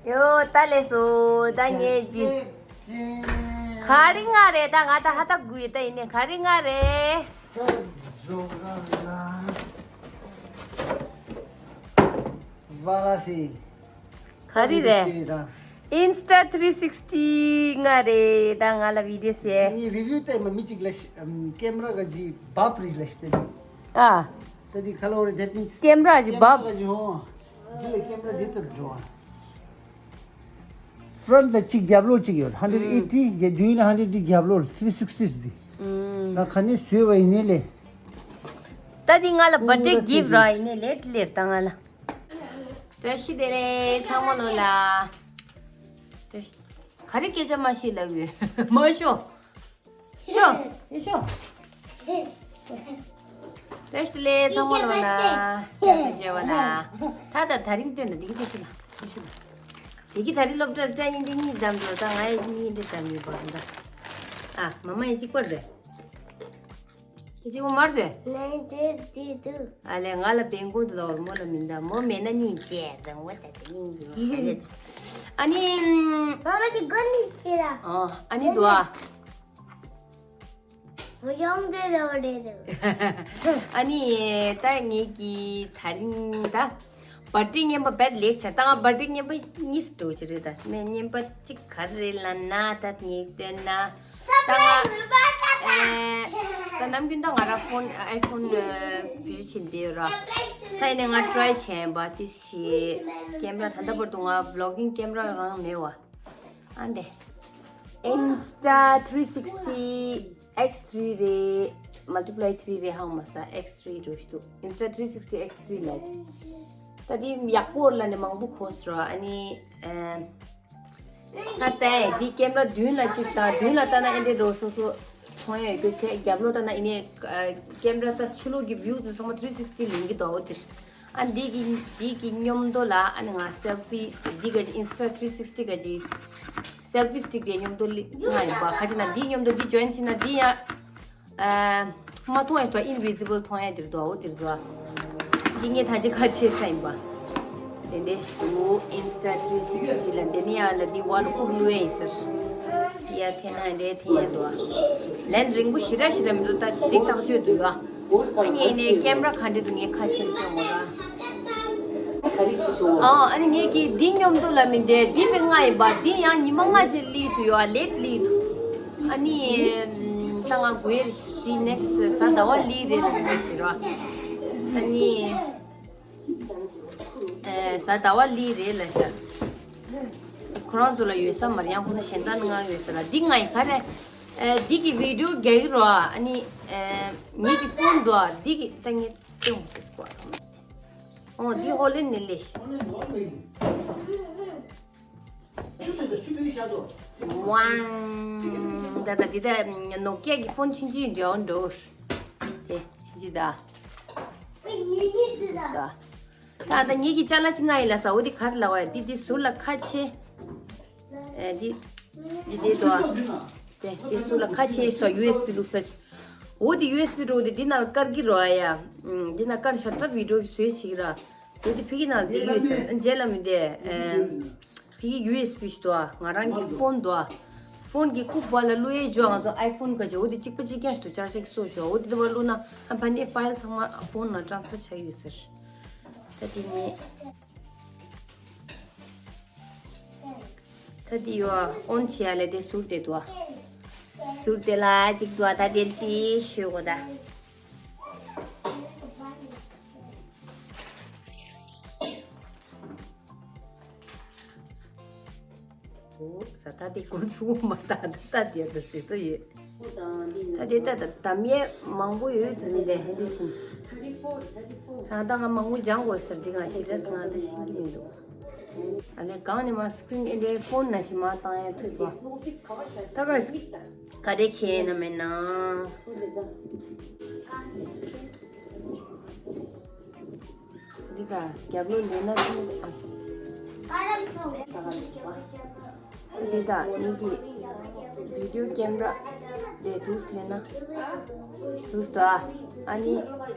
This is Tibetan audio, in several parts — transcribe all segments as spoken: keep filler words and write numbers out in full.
ཡོ། ད་ལས་སོ། ད་ངས་ཅི། ག་རེ་ང་རེད། ད་ང་ད་ཧ་ད་དགུ་ཡོད། ད་ཡིན་ནས་ག་རེ་ང་རེད། ཝ་ལ་སི། ག་རེ་རེད། Insta three sixty ང་རེད། ད་ང་ལ་བི་ཌི་ཡོ་ཟེར། ངས་རི་བིའུ་བལྟས་མ་མི་གཅིག་ལ་ཤི་ཨམ། ཀེམ་ར་ག་ཇི་བབ་རི་ལ་ཤི་ཏེ། ཨ། ད་འདི་ཁ་ལོ་རེ་that means ཀེམ་ར་ཇི་བབ། ཀེམ་ར་ག་ཇི་ཧོ། འདི་ལ་ཀེམ་ར་འདི་ལྟར་འགྲོ་བ། Front ལ་གཅིག་རྒྱབ་ལོགས་གཅིག་ཡོད། hundred eighty རྒྱབ་མདུན་ལ་hundred eighty རྒྱབ་ལོགས་three sixty འདི། ང་ག་ནས་བཟོས་པ་ཡིན་ནའི་ལས། ད་འདི་ང་ལ་བར་ཌེ་གིཕ་ར་ཡིན་ནའི་ལས་ལེར་ད་ང་ལ། བཀྲ་ཤིས་བདེ་ལེགས་ཚང་མ་ལོ་ལ། བཀྲ་ཤིས། ག་རེ་སྐད་ཆ་མ་བཤད་ལབ་ཡོད། མ་ཤོ། ཤོ། ཡེ་ཤོ། བཀྲ་ཤིས་བདེ་ལེགས་ཚང་མ་ལོ་ལ། བཀྲ་ཤིས་བདེ་ལེགས། ད་ད་དེ་རིང་སྟོན་ད་འདི་གི་ཏེ་ཤི་ལ། ཏེ་ཤི་ལ། དེ་གི་དེ་རིང་སློབ་གྲྭར་སྐྲ་ཡིན་ཏེ་གཉིས་བདམས་འགྲོ། ད་ང་ཡི་གཉིས་ཡིན་ཏེ་བདམས་ཡོད་པ་འདྲ། ཨ། མ་མ་ཡི་གཅིག་པར་རེད། དེ་གཅིག་པོ་མར་དོན། ནས་དེ་དེ་དུ། ཨ་ལས་ང་ལ་བེན་ཀོང་དུ་ལོར་མོ་ལ་མིན་ད་མོ་མེད་ན་སྙིང་རྗེ་རང་བ་ད་དེ་སྙིང་རྗེ་མོ་ད་ལེ། ཨ་ནི། མ་མ་གི་གོན་ནི་ཤེས་ལ། ཨོ། ཨ་ནི་དུ་ཨ། མོ་ཡོང་དེ་རོ་རེ་རུ། ཨ་ནི་ད་ངེད་ཀྱི་ད་རིང་ད། བར་ཌེ་རྔན་པ་བེད་ལེགས་ཆ་ད་ང་བར་ཌེ་རྔན་པ་གཉིས་འགྲོ་གི་རེད། ད་མེད་རྔན་པ་གཅིག་ག་རེ་རེད་ལབ་ན་ད་ངས་སྟོན་ན། ད་ང་ཨེ། ད་ནམ་རྒྱུན་ད་ང་རང་ཕོན་ཨའི་ཕོན་བེད་སྤྱོད་བྱེད་བསྡད་ཡོད་ར། ད་ཡིན་ནའི་ང་ཊི་རའི་བྱས་པ་དེ་ཞེས་ཀེམ་ར་ད་ལྟ་བར་དུ་ང་བི་ལོག་གིང་ཀེམ་ར་རང་མེད་བ། ཨ་འདེ། Insta three sixty X three རེད། Multiply three རེད། ཧང་མ་སྟ་X three འགྲོ་ཞིག་འདུག Insta three sixty X three ལ། ད་དེ་ཡག་པོ་ལ་ནི་མང་པོ་གོ་སོང་ར། ཨ་ནི་ཨེ། ད་ལྟ་འདི་ཀེམ་ར་མདུན་ལ་གཅིག་དང་མདུན་ལ་ལྟ་ན་ཨེ་འདྲ་འགྲོ་སོ་སོ་མཐོང་ཡ་ཡོད་རྒྱུ་བྱས། རྒྱབ་ལོགས་ལྟ་ན་ཨེ་ནས་ཀེམ་ར་ད་ཕྱི་ལོགས་ཀྱི་བིའུ་དེ་ཚང་མ་three sixty ལེན་གྱི་འདུག་འོ་དེར། ཨ་འདི་གི་འདི་གི་མཉམ་དུ་ལ་ཨ་ནི་ང་སེལ་ཕི་འདི་ག་ཅི་Insta three sixty ག་ཅི་སེལ་ཕི་སི་ཊིག་དེ་མཉམ་དུ་ལི་ང་ཡིན་པ་ཁ་ཅིག་ན་འདི་མཉམ་དུ་འདི་ཇོ་ཡིན་བྱས་ན་འདི་ཡ། ཨ། མ་མཐོང་ཡ་ཞིག་འདུག་ཨིན་བི་ཟི་བལ་མཐོང་ཡ་འདིར་འདུག་འོ་འདིར་འདུག་འདི་ངས་ད་ཅི་ཁ་ཕྱེ་ས་ཡིན་པ། དེ་འདྲའི་ཞིག་འདུག Insta three sixty ལ་འདི་ནི་ཡང་ལ་འདི་ཝ་ལ་ཧུར་བླུག་ཡ་ཡིན་ཟེར། འདི་ཡ་འཐེན་ན་འདྲའི་འཐེན་ཡ་འདུག་ལན་རིང་པོ་ཞེ་དྲག་ཞེ་དྲག་མི་འདུག་ད་འགྲིག་ཐག་ཆོད་འདུག་ཡ། ཨ་ངས་ནས་ཀེམ་ར་ག་འདྲ་འདུག་ངས་ཁ་ཕྱེ་སྟོན་དགོས་ར། ཨ་ཨ་ནི་ངས་ཀྱིས་འདི་མཉམ་དུ་ལ་མི་འདྲ་འདི་པའི་ལྔ་ཡིན་པ་འདི་ཡང་ཉི་མ་ལྔ་ཅིག་ལི་འདུག་ཡ་ལེད་ལི་འདུག་ཨ་ནི། ད་ང་དགོས་རེད། དེ་ནེག་སི་གཟའ་ཟླ་བ་ལི་རེད་ལ་ཞེས་རོ། ཨ་ནི། ཨེ། གཟའ་ཟླ་བ་ལི་རེད་ལ་ཤ། ཁོ་རང་ཚོ་ལ་ཡོད་ས་མ་རེད། ཡང་ཁོ་ཚོ་གཞན་དག་ནང་ཡོད་ས་ར། འདི་ང་ཡི་ག་རེ། ཨེ། འདི་གི་བི་ཌི་ཡོ་རྒྱག་གི་རོ། ཨ་ནི། ཨེ། ངེད་ཀྱི་ཕོན་འདུག་འདི་གི་ད་ངས་སྟོན་དགོས་ཀྱི་སྐོར། ཨོ་འདི་ཧོ་ལེན་ནི་ལེ་ཤ། ཝང་། ད་ད་འདི་ད་ནོ་ཀི་ཡ་གི་ཕོན་ཕྱིན་ཅི་འདྲ་འགྲོ། དེ་ཕྱིན་ཅི་ད། ད་ད་ངེད་ཀྱི་ཅ་ལག་ཅི་ང་ཡིན་ལ་ས་འོ་དེ་ག་རེ་ལ་བ་ཡ་འདི་འདི་ཟུར་ལ་ཁ་ཕྱེ། ཨེ་འདི་འདི་འདི་དོ། དེ་འདི་ཟུར་ལ་ཁ་ཕྱེ་སོ་ཡུ་ཨེས་བི་བླུགས་ས་ཅི། འོ་དེ་ཡུ་ཨེས་བི་འགྲོ་དེ་འདི་ནང་ལ་དཀར་གི་རོ་ཡ། འདི་ནང་དཀར་ཤ་ད་བི་ཌི་ཡོ་གི་བཟོས་བྱེད་ཀྱི་ར། འོ་དེ་ཕི་གི་ནང་དེ་ཡོད་ས་རྗེས་ལ་མི་དེ། ཕི་གི་ཡུ་ཨེས་བི་ཞིག་འདུག་ང་རང་གི་ཕོན་འདུག་ཕོན་གི་ཀུ་བ་ལ་བླུག་ཡས་ཇོ་ང་ཚོ་ཨའི་ཕོན་ག་ཅི་འོ་དེ་གཅིག་པ་གཅིག་རྐྱང་ཞིག་འདུག་ཅར་ཅར་གི་སོ་ཞོ་འོ་དེ་དེ་བ་བླུག་ན་ཨ་ཕ་ནི་ཕའིལ་ཚང་མ་ཕོན་ནང་ཊྲན་སི་ཕར་ཆགས་ཡོད་ཟེར། ད་དེ་ནི་ད་དེ་ཡོ་ཨོན་བྱེད་ཡ་ལས་དེ་ཟུར་དེ་འདུག་ཟུར་དེ་ལ་གཅིག་འདུག་ད་དེ་ཅི་ཞོ་གོ་ད། ཨོ། ས་ད་དེ་ཀོ་ཚུགས་མ་ད་ད་ད་དེ་ད་ཟེར་ཏོ་ཡོད། ད་དེ་ད་ད་དམ་ཡས་མང་པོ་ཡོད་དུ་མི་དེ་ཧེ་དེ་ཤིང་། ད་ད་ང་མང་པོ་སྦྱང་དགོས་ཟེར་དེ་ང་ཞེ་དྲག་ང་ད་ཤེས་ཀྱི་མི་འདུག་ཨ་ལས་གང་ནས་མ་སི་ཀི་རིན་ཨེ་འདྲའི་ཕོན་ན་ཞིག་མ་བཏང་ཡས་ཐུག་པ། ད་ག་ག་རེ་བྱས་ན་མེད་ན། འདི་དང་རྒྱབ་ལོགས་ལེན་ན་ཐུབ་ཨ། འདི་དང་ངེད་ཀྱི་བི་ཌི་ཡོ་ཀེམ་ར། དེ་དུས་ལེན་ན། དུས་དོ་ཨ། ཨ་ནི། ལས་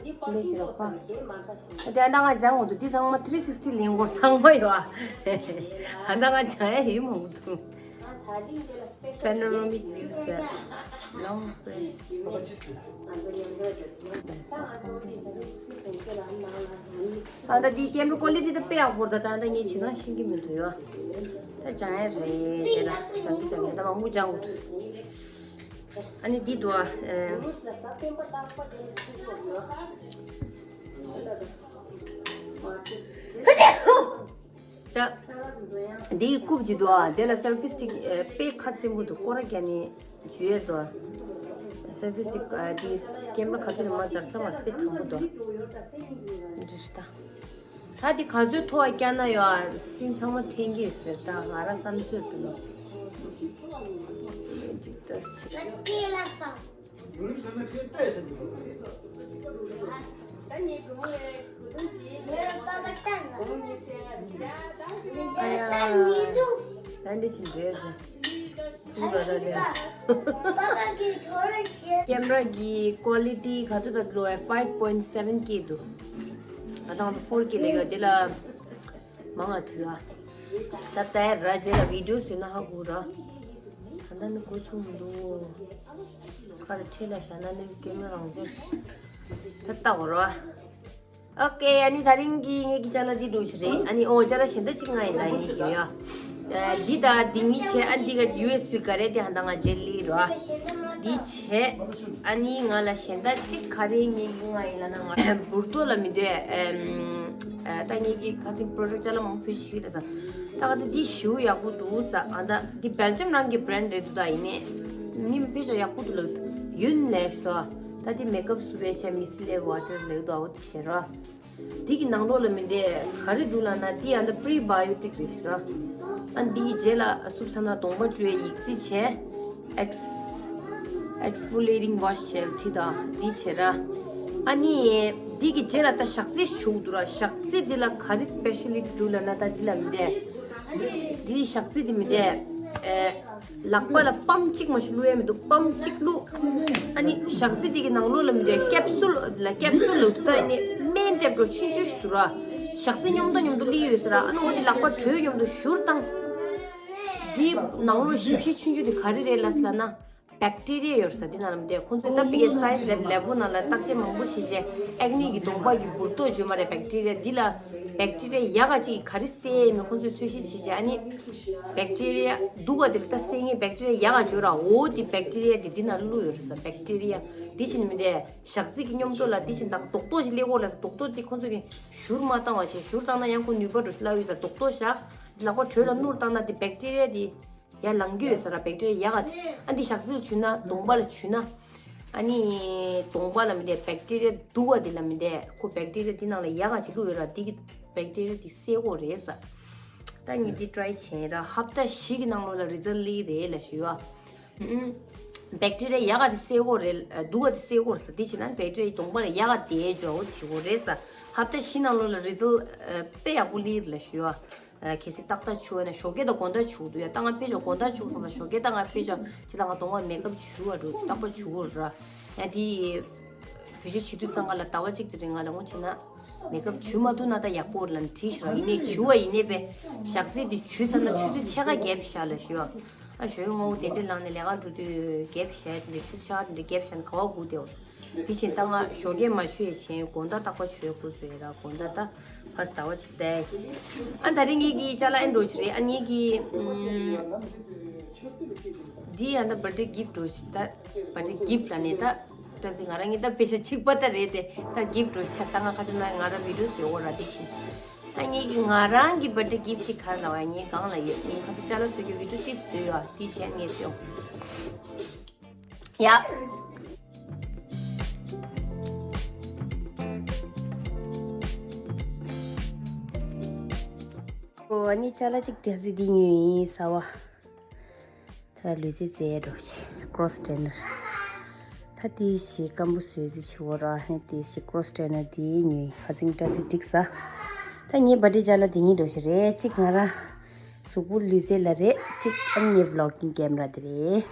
བྱེད་རོགས་པ། དེ་ཨ་ན་ང་སྦྱང་འོ་དུ་འདི་ཚང་མ་ཐི་རི་སིག་སི་ལེན་སྐོར་ཚང་མ་ཡོད་ཨ། ཨ་ན་ང་སྦྱང་ཡ་ཡིན་མང་པོ་འདུག Panoramic view set. Long press. ཨ་ད་འདི་ཀེམ་ར་ཀོ་ལི་ཊི་ད་དཔེ་ཡག་པོ་རེད། ད་ད་ངས་བྱེད་སྟངས་ཤེས་ཀྱི་མི་འདུག་ཡོ། ད་སྦྱང་ཡ་རེད་དེ་ལ་སྦྱང་གི་སྦྱང་གི་ད་མང་པོ་སྦྱང་དགོས་འདུག་ཨ་ནི་འདི་འདུག་ཨ། ཨེ། ཅག་འདིའི་རྐུབ་ཅིག་འདུག་ཨ། དེ་ལ་སེལ་ཕི་སི་ཊིག་ཨེ་དཔེ་ཁ་ཚིམ་པོ་འདུག་སྐོར་ར་རྒྱག་ནི་འཇུ་ཡས་འདུག་ཨ། སེལ་ཕི་སི་ཊིག་ཨ་འདི་ཀེམ་ར་ཁ་ཐུག་ནས་མ་འཛར་ས་མ་དཔེ་དམ་པོ་འདུག་ཨ། འདྲི་ཤི་ད། ད་འདི་ག་ཚོད་མཐོ་བ་བཀྱག་ན་ཡོད་ཨ། སྲིན་ཚང་མ་འཐེན་གྱི་ཡོད་ཟེར་ད་ང་ར་བསམ་ཚོད་འདུག་ལོ། ཅིག་ཏོག་ཙམ་ཅིག་ཨ་ཡ། ད་འདི་ཕྱིན་འགྲོ་ཡ་རེད། ཀེམ་ར་གི་ཀོ་ལི་ཊི་ག་ཚོད་དག་ལོ་ཨེ་five point seven K་འདུག་ང་དང་four K་ལས་ཡོད་དེ་ལ་མང་ང་ཐུ་ཡ། ད་ལྟ་ར་རྗེས་ལ་བི་ཌིའོ་བཟོས་ན་ཧ་གོ་ར། ད་ལྟ་ནི་གོ་ཚུགས་མི་འདུག་ཁ་ར་ཁྲེལ་ལ་བཞག་ན་ནི་ཀེམ་ར་རང་རྗེས་ད་ལྟ་གོ་ར། ཨོ་ཀེ། ཨ་ནི་ད་རིང་གི་ངེད་ཀྱི་ཅ་ལག་འདི་འགྲོ་ཆི་རེད། ཨ་ནི་ཨོ་ཅ་ལག་གཞན་དག་ཅིག་ང་ཡིན་ད་ངེད་ཀྱི་ཡ། ཨ་འདི་ད་འདི་གཉིས་བྱས། ཨ་འདི་ག་ཡུ་ཨེས་བི་ག་རེ་དེ་ཧ་ད་ང་རྗེས་ལི་རོ། འདི་བྱས། ཨ་ནི་ང་ལ་གཞན་དག་ཅིག་ག་རེ་ངེད་ཀྱི་ང་ཡིན་ལ་ན་ང་འབུར་ཏོ་ལ་མི་འདོད། ཨ་ད་ངེད་ཀྱི་ཁ་སང་པོ་རོ་ཇེག་ཅ་ལག་མང་པོ་ཕུལ་ཞིག་ལ་ས། ད་ག་ཚོད་འདི་ཞུ་ཡག་པོ་འདུག་ས། ཨ་ད་འདི་སྦེལ་ཇམ་རང་གི་བྷི་རེན་ཌི་རེད་འདུག་ད་ཡིན་ནས་མི་ཕལ་ཆེར་ཡག་པོ་འདུག་ལབ་ཡུན་ལས་སོ། ད་འདི་མེ་ཀབ་སུ་བས་བྱས་མི་སི་ལེ་ཝ་ཊར་ལབ་འདུག་ཨོ་དེ་བྱས་རོ། འདི་གི་ནང་ལོགས་ལ་མི་འདྲ་ག་རེ་འདུག་ལབ་ན། འདི་ཨ་ད་པི་རི་བ་ཡོ་ཊིག་རེད་ཤི་ར། ཨ་འདི་གི་རྗེས་ལ་སུབ་ས་ན་གདོང་པ་བཀྲུ་ཡའི་ཡིག་རྩིས་བྱས། ཨེགས་ཨེགས་ཕོ་ལི་ཡེ་ཊིང་ཝ་ཤི་བྱས་ལ་ཁྲིད་དང་འདི་བྱས་ར། ཨ་ནི་འདི་གི་རྗེས་ལ་ད་ཞག་རྩི་བྱུག་འདུག་ར། ཞག་རྩི་འདི་ལ་ག་རེ་སི་པེ་ཤལ་ལི་ཊི་འདུག་ལབ་ན། ད་འདི་ལ་མི་འདྲ། འདི་ཞག་རྩི་འདི་མི་འདྲ། ཨེ། ལག་པ་ལ་པམ་གཅིག་མ་ཞིག་བླུགས་ཡ་མི་འདུག་པམ་གཅིག་བླུགས། ཨ་ནི་ཞག་རྩི་དེ་གི་ནང་ལོགས་ལ་མི་འདུག་ཀེབ་སུལ་ལ་ཀེབ་སུལ་ལ་འདུག་ད་ཨ་ནི་སྨན་འདྲ་པོ་ཆུང་ཆུང་ཞིག་འདུག་ར། ཞག་རྩི་སྙོམས་དོ་སྙོམས་དོ་སླེབས་ཡོད་ས་ར། ཨ་ནི་འོ་དེ་ལག་པ་དྲོད་སྙོམས་དོ་བཞུར་བཏང་། དེའི་ནང་ལོགས་ཞིབ་ཞིབ་ཆུང་ཆུང་དེ་ག་རེ་རེད་ལབ་ལབ་ན། བེག་ཊི་རི་ཡ་ཡོད་ས་དེ་ནང་ལ་མི་འདུག་ཁོང་ཚོས་ད་པི་ཀེ་སའེན་སི་ལེབ་ལེབ་པོ་ནང་ལ་བརྟག་དཔྱད་མང་པོ་བྱས་རྗེས་ཨེག་ནི་གི་གདོང་པ་གི་འབུར་ཏོ་བརྗོད་མ་རེད། བེག་ཊི་རི་ཡ་འདི་ལ་བེག་ཊི་རི་ཡ་ཡག་ག་ཅིག་ག་རེ་བསད་མེད་ཁོང་ཚོས་འཚོལ་ཞིབ་བྱས་རྗེས་ཨ་ནི་བེག་ཊི་རི་ཡ་སྡུག་ག་དེ་ལ་ད་བསད་ངེས་བེག་ཊི་རི་ཡ་ཡག་ག་བརྗོད་ར། འོ་དེ་བེག་ཊི་རི་ཡ་དེ་འདི་ནང་བླུགས་ཡོད་རེད་ས། བེག་ཊི་རི་ཡ་འདི་བཞིན་མི་འདྲ་ཞག་རྩི་གི་སྙོམས་དོ་ལ་འདི་བཞིན་དང་རྡོག་རྡོག་ཞིག་སླེབས་ཀྱི་ཡོད་ལ་རྡོག་རྡོག་དེ་ཁོང་ཚོས་ཀྱི་བཞུར་མ་བཏང་བ་བྱས། བཞུར་བཏང་ན་ཡང་ཁོ་ནུས་པ་འགྲོ་ལབ་ཡོད་ས། རྡོག་རྡོག་བཞག་ལག་པ་དྲོད་ལ་བསྣུར་བཏང་ན་དེ་བེག་ཊི་རི་ཡ་དེ། ཡར་ལངས་ཀྱི་ཡོད་ས་ར། བེག་ཊི་རི་ཡ་ཡག་ག་དེ། ཨ་འདི་ཞག་རྩི་ལ་བྱུགས་ན་གདོང་པ་ལ་བྱུགས་ན། ཨ་ནི་གདོང་པ་ལ་མི་འདྲ་བེག་ཊི་རི་ཡ་སྡུག་ག་དེ་ལ་མི་འདྲ་ཁོ་བེག་ཊི་རི་ཡ་འདི་ནང་ལ་ཡག་ག་ཅིག་བླུགས་ཡོད་ར། འདི་གི་བེག་ཊི་རི་ཡ་འདི་བསད་ཀྱི་ཡོད་རེད་ས། ད་ངས་འདི་ཊི་རའི་བྱས་ར། ཧབ་ཏ་བཞི་གི་ནང་ལོགས་ལ་རི་ཛལ་ཊི་སླེབས་རེད་ལབ་ཞུ་ཡ། ཨུམ། བེག་ཊི་རི་ཡ་ཡག་ག་དེ་བསད་ཀྱི་ཡོད་རེད། སྡུག་ག་དེ་བསད་ཀྱི་ཡོད་རེད་ས། དེ་བྱས་ན་བེག་ཊི་རི་ཡ་གདོང་པ་ལ་ཡག་ག་དེ་འཇོག་བྱེད་ཀྱི་ཡོད་རེད་ས། ཧབ་ཏ་བཞི་ནང་ལོགས་ལ་རི་ཛལ་ཊི་དཔེ་ཡག་པོ་སླེབས་རེད་ལབ་ཞུ་ཡ། གལ་སྲིད་ཏག་ཏག་བྱུགས་ན་ཞོགས་ཀས་དང་དགོང་དག་བྱུགས་འདུག་ཡ། ད་ང་ཕེབས་ཆོག་དགོང་དག་བྱུགས་སོང་ལ་ཞོགས་ཀས་ད་ང་ཕེབས་ཆོག་ཅི་ད་ང་གདོང་པ་མེ་ཀབ་བྱུགས་པ་འགྲོ་རྟག་པར་བྱུགས་ཀྱི་ཡོད་ར། ཡ་དེ་བི་ཌིའོ་བྱེད་དུས་ཙང་ང་ལ་ཟླ་བ་གཅིག་དེ་རིང་ང་ལ་སྔོན་ཆད་ན་མེ་ཀབ་བྱུགས་མ་ཐུབ་ན་ད་ཡག་པོ་ལ་བྲིས་ཤག་ཡིན་ནའི་བྱུགས་པ་ཡིན་ནའི་པས་ཞག་རྩི་དེ་བྱུགས་ཚར་ན་ཆུ་ཚོད་ཕྱེད་ཀ་རྒྱབ་བཞག་ལ་ཞུ་ཡ། ཨ་ཞོགས་ཀས་སྔ་པོ་གདན་འདྲེན་ལངས་ནས་ལས་ཀ་འགྲོ་དུས་རྒྱབ་བཞག་དེ་འདྲ་ཆུ་ཚོད་ཕྱེད་ཀ་དེ་འདྲ་རྒྱབ་བཞག་ནས་ག་པར་སྒུག་བསྡད་འོ། དེ་བཞིན་ད་ང་ཞོགས་ཀས་མ་བྱུགས་ཡས་བྱས་དགོང་དག་རྟག་པར་བྱུགས་ཡས་ཁུ་བཟོས་ཡས་ར། དགོང་དག་ད་ཕར་ཟླ་བ་གཅིག་བསྡད་ཡས། ཨ་ད་རིང་ངེད་ཀྱི་ཅ་ལག་ཨེ་འགྲོ་ཆི་རེད། ཨ་ངེད་ཀྱི་ཨུམ། འདི་ཡང་ད་བར་ཐི་ཌེ་གིཕ་ཊི་འགྲོ་ཆི། ད་བར་ཐི་ཌེ་གིཕ་ཊི་ལབ་ནས་ད་བཀྲ་ཤིས་ང་རང་གཉིས་ད་དཔེ་ཆ་གཅིག་པ་ད་རེད་དེ། ད་གིཕ་ཊི་འགྲོ་ཆི་ཆ། ད་ང་ཁ་ཆེ་ན་ང་རང་བི་ཌིའོ་བཟོས་འོ་ར། དེ་བཞིན་ཨ་ངེད་ཀྱི་ང་རང་གི་བར་ཐི་ཌེ་གིཕ་ཊི་གཅིག་ག་རེ་ལབ་ཡ། ངའི་སྒང་ལ་ཡོད། ངས་ཁ་ཆེ་ཅ་ལག་བཟོ་རྒྱུ་བི་ཌིའོ་ཏིས་བཟོས་ཡོད། དེ་བྱས་ངས་བཟོས། ཡ། ཨོ་ཨ་ནི་ཅ་ལག་ཅིག་དེ་ཚེ་འདི་ཉོས་ཡིན་ཟ་བ། ད་ལུས་རྩལ་རྩེད་འགྲོ་ཆི་ཀྲོ་སི་ཊེན་ནར། ད་དེ་ཞིག་སྐམ་པོ་བཟོས་རྩིས་ཆི་བོ་ར། ཨ་ནི་དེ་ཞིག་ཀྲོ་སི་ཊེན་ནར་དེ་ཉོས་ཡིན། ཁ་ཚིག་ཏྲ་ཚིག་འགྲིག་ས། ད་ངའི་བར་ཐི་ཌེ་ཅ་ལག་དེ་གཉིས་འགྲོ་ཆི་རེད། གཅིག་ང་རང་གཟུགས་པོ་ལུས་རྩལ་ལ་རེད། གཅིག་ཨ་ནི་ངའི་བི་ལོག་གིང་ཀེམ་ར་དེ་རེད།